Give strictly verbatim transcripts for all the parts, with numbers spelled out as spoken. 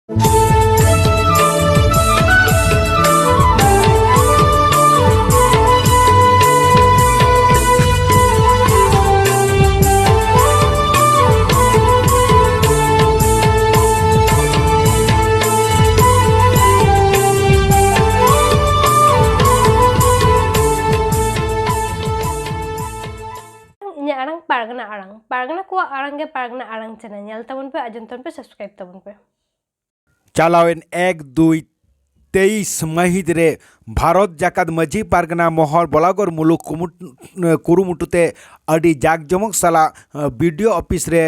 ᱤᱧᱟᱹᱜ ᱟᱲᱟᱝ ᱯᱟᱨᱜᱟᱱᱟ ᱟᱲᱟᱝ, ᱯᱟᱨᱜᱟᱱᱟ ᱠᱚᱣᱟᱜ ᱟᱲᱟᱝ ᱜᱮ ᱯᱟᱨᱜᱟᱱᱟ ᱟᱲᱟᱝ ᱪᱮᱱᱮᱞ᱾ ᱧᱮᱞ ᱛᱟᱵᱚᱱ ᱯᱮ, ᱟᱸᱡᱚᱢ ᱛᱟᱵᱚᱱ ᱯᱮ, ᱥᱟᱵᱥᱠᱨᱟᱭᱤᱵ ᱛᱟᱵᱚᱱ ᱯᱮ᱾ ᱪᱟᱞᱟᱣᱮᱱ ᱮᱠ ᱫᱩᱭ ᱛᱮᱭᱤᱥ ᱢᱟᱹᱦᱤᱛ ᱨᱮ ᱵᱷᱟᱨᱚᱛ ᱡᱟᱠᱟᱛ ᱢᱟᱹᱡᱷᱤ ᱯᱟᱨᱜᱟᱱᱟ ᱢᱚᱦᱚᱞ ᱵᱚᱞᱟᱜᱚᱲ ᱢᱩᱞᱩᱠ ᱠᱩᱢᱩᱴ-, ᱠᱩᱨᱩᱢᱩᱴᱩ ᱛᱮ ᱟᱹᱰᱤ ᱡᱟᱠ ᱡᱚᱢᱚᱠ ᱥᱟᱞᱟᱜ, ᱟᱸ, ᱵᱤ ᱰᱤ ᱳ ᱚᱯᱷᱤᱥ ᱨᱮ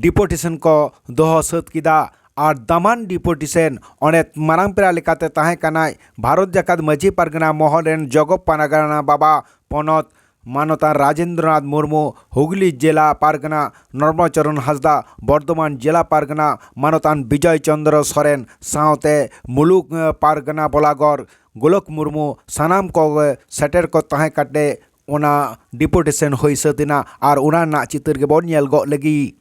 ᱰᱤᱯᱩᱴᱮᱥᱚᱱ ᱠᱚ ᱫᱚᱦᱚ ᱥᱟᱹᱛ ᱠᱮᱫᱟ᱾ ᱟᱨ ᱫᱟᱢᱟᱱ ᱰᱤᱯᱩᱴᱮᱥᱚᱱ ᱚᱸᱰᱮ ᱢᱟᱨᱟᱝ ᱯᱮᱲᱟ ᱞᱮᱠᱟᱛᱮ ᱛᱟᱦᱮᱸ ᱠᱟᱱᱟᱭ ᱵᱷᱟᱨᱚᱛ ᱡᱟᱠᱟᱛ ᱢᱟᱹᱡᱷᱤ ᱯᱟᱨᱜᱟᱱᱟ ᱢᱚᱦᱚᱞ ᱨᱮᱱ ᱡᱚᱜᱚ ᱯᱟᱨᱜᱟᱱᱟ ᱵᱟᱵᱟ ᱯᱚᱱᱚᱛ ᱢᱟᱱᱚᱛᱟᱱ ᱨᱟᱡᱮᱱᱫᱨᱚᱱᱟᱛᱷ ᱢᱩᱨᱢᱩ, ᱦᱩᱜᱽᱞᱤ ᱡᱮᱞᱟ ᱯᱟᱨᱜᱟᱱᱟ ᱱᱚᱨᱢᱚᱪᱚᱨᱚᱱ ᱦᱟᱸᱥᱫᱟ, ᱵᱚᱨᱫᱷᱚᱢᱟᱱ ᱡᱮᱞᱟ ᱯᱟᱨᱜᱟᱱᱟ ᱢᱟᱱᱚᱛᱟᱱ ᱵᱤᱡᱚᱭ ᱪᱚᱱᱫᱨᱚ ᱥᱚᱨᱮᱱ ᱥᱟᱶᱛᱮ ᱢᱩᱞᱩᱠ, ᱮ, ᱯᱟᱨᱜᱟᱱᱟ ᱵᱚᱞᱟᱜᱚᱨ ᱜᱳᱞᱚᱠ ᱢᱩᱨᱢᱩ, ᱥᱟᱱᱟᱢ ᱠᱚᱜᱮ ᱥᱮᱴᱮᱨ ᱠᱚ ᱛᱟᱦᱮᱸ ᱠᱟᱛᱮ ᱚᱱᱟ ᱰᱤᱯᱩᱴᱮᱥᱚᱱ ᱦᱩᱭ ᱥᱟᱹᱛ ᱮᱱᱟ ᱟᱨ ᱚᱱᱟ ᱨᱮᱱᱟᱜ ᱪᱤᱛᱟᱹᱨ ᱜᱮᱵᱚᱱ ᱧᱮᱞ ᱜᱚᱫ ᱞᱟᱹᱜᱤᱫ᱾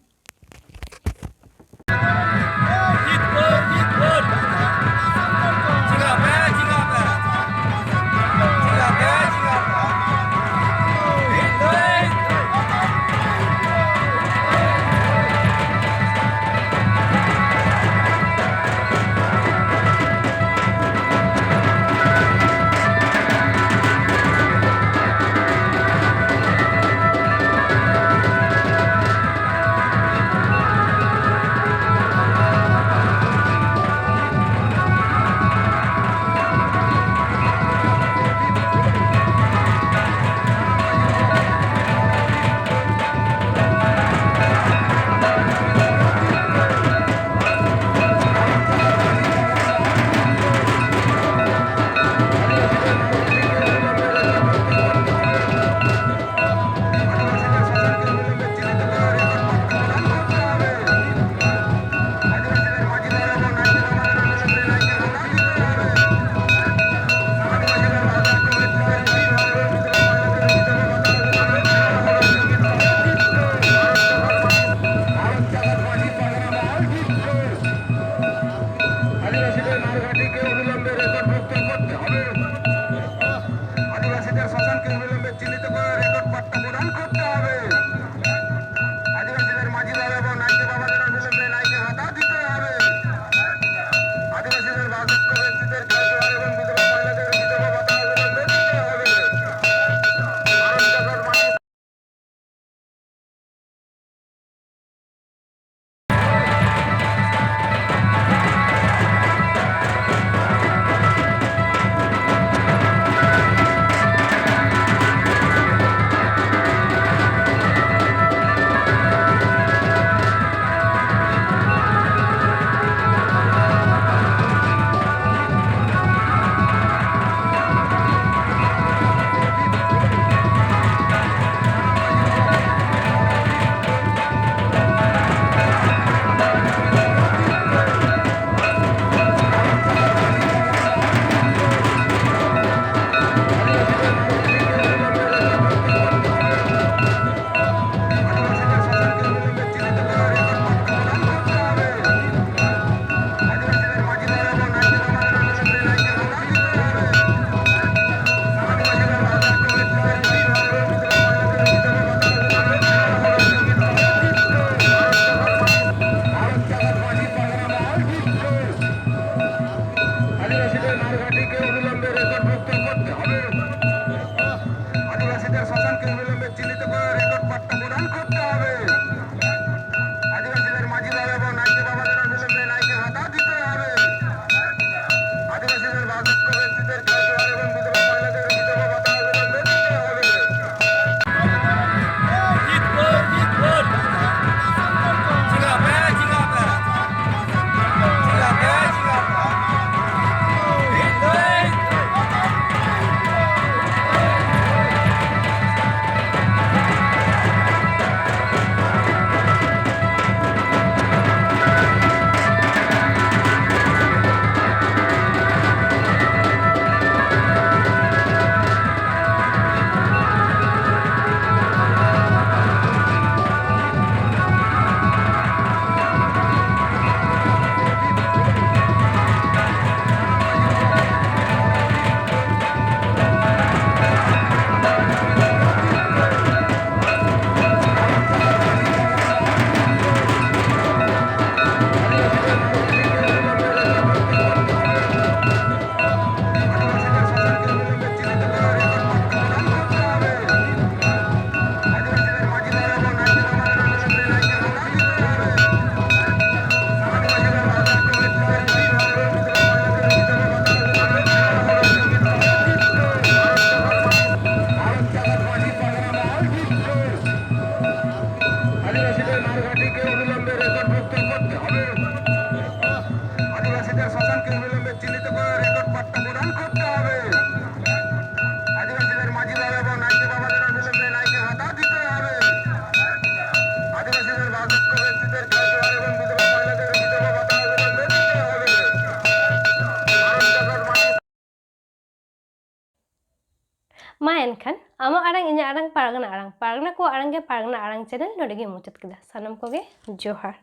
ᱮᱱᱠᱷᱟᱱ ᱟᱢᱟᱜ ᱟᱲᱟᱝ, ᱤᱧᱟᱹᱜ ᱟᱲᱟᱝ, ᱯᱟᱨᱜᱟᱱᱟ ᱟᱲᱟᱝ, ᱯᱟᱨᱜᱟᱱᱟ ᱠᱚᱣᱟᱜ ᱟᱲᱟᱝ ᱜᱮ ᱯᱟᱨᱜᱟᱱᱟ ᱟᱲᱟᱝ ᱪᱮᱱᱮᱞ ᱱᱚᱰᱮ ᱜᱮ ᱢᱩᱪᱟᱹᱫ ᱠᱮᱫᱟ᱾ ᱥᱟᱱᱟᱢ ᱠᱚᱜᱮ ᱡᱚᱦᱟᱨ᱾